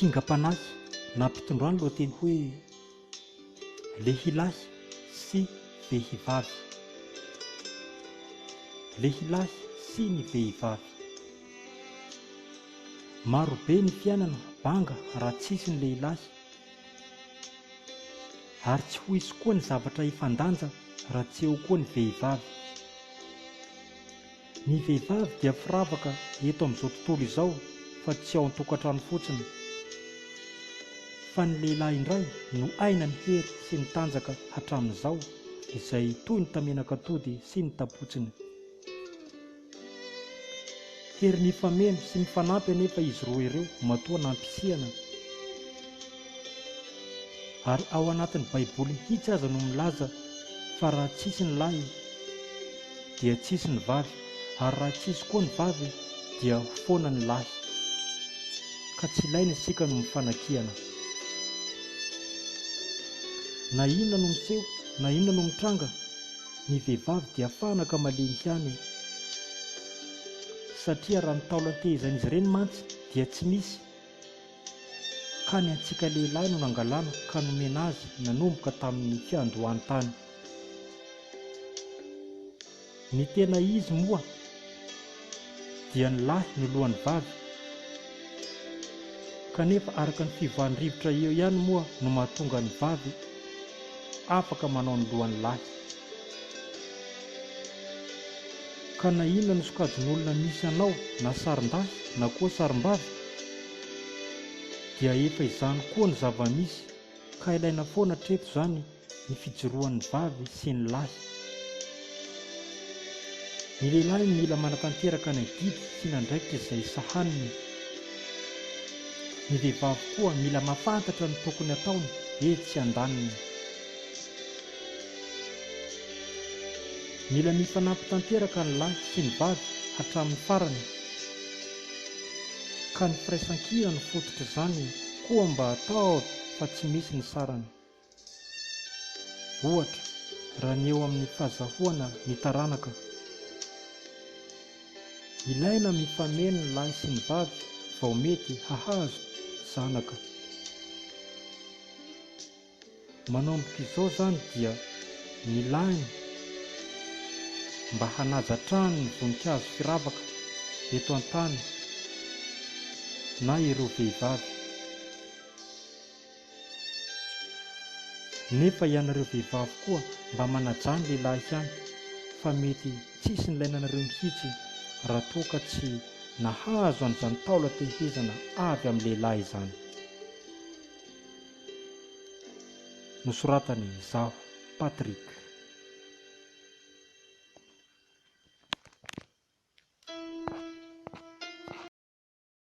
Kingam-panahy nampitondrany lohateny hoe Lehilahy sy vehivavy. Lehilahy sy ny vehivavy. Marobe ny fiainana banga raha tsisy ny lehilahy. Ary tsy ho hisy koa ny zavatra hifandanja raha tsy eo koa ny vehivavy. Ny vehivavy dia firavaka eto amin'izao tontolo izao fa tsy ao an-tokantrano fotsiny. Fa ny lehilahy indray no aina ny hery sy ny tanjaka hatramin'izao izay toy ny tamenak'atody sy ny tapotsiny. Hery mifameno sy mifanampy anefa izy roa ireo matoa nampisiana. Ary ao anatin'ny baiboly mihitsy aza no milaza fa raha tsisy ny lahy dia tsisy ny vavy ary raha tsisy koa ny vavy dia ho foana ny lahy. Ka tsy ilaina isika no mifanakihana. Na inona no miseho na inona no mitranga, ny vehivavy dia fanaka malemy ihany satria raha ny taolan-tehezan'izy ireny mantsy dia tsy misy ka ny antsika lehilahy no nangalana ka nomena azy nanomboka tamin'ny fiandohany tany. Ny tena izy moa dia ny lahy no lohan'ny vavy kanefa araka ny fivoahan'ny rivotra eo ihany moa no mahatonga ny vavy afaka manao ny lohan'ny lahy. Ka na inona no sokajin'olona misy anao na sarin-dahy na koa sarim-bavy dia efa izany koa no zava-misy Ka ilaina foana hatreto izany ny fijoroan'ny vavy sy ny lahy. Ny lehilahy mila manatanteraka ny adidy sy ny andraikitra izay sahaniny. Ny vehivavy koa mila mahafantatra ny tokony ataony etsy andaniny. Mila mifanampy tanteraka ny lahy sy ny vavy hatramin'ny farany. Ka ny firaisankina no fototr'izany koa mba ataovy fa tsy misy ny sarany. Ohatra, raha ny eo amin'ny fahazahoana ny taranaka. Ilaina mifameno ny lahy sy ny vavy vao mety hahazo zanaka. Manomboka izao izany dia ny lahiny mba hanaja hatrany ny voninkazo firavaka eto an-tany na ireo vehivavy. Nefa ianareo vehivavy koa mba manajà ny lehilahy ihany fa mety tsisy nilaina anareo mihitsy raha toa ka tsy nahazo an'izany taolan-tehezana avy amin'ny lehilahy izany. Nosoratan'i Izaho Patrick.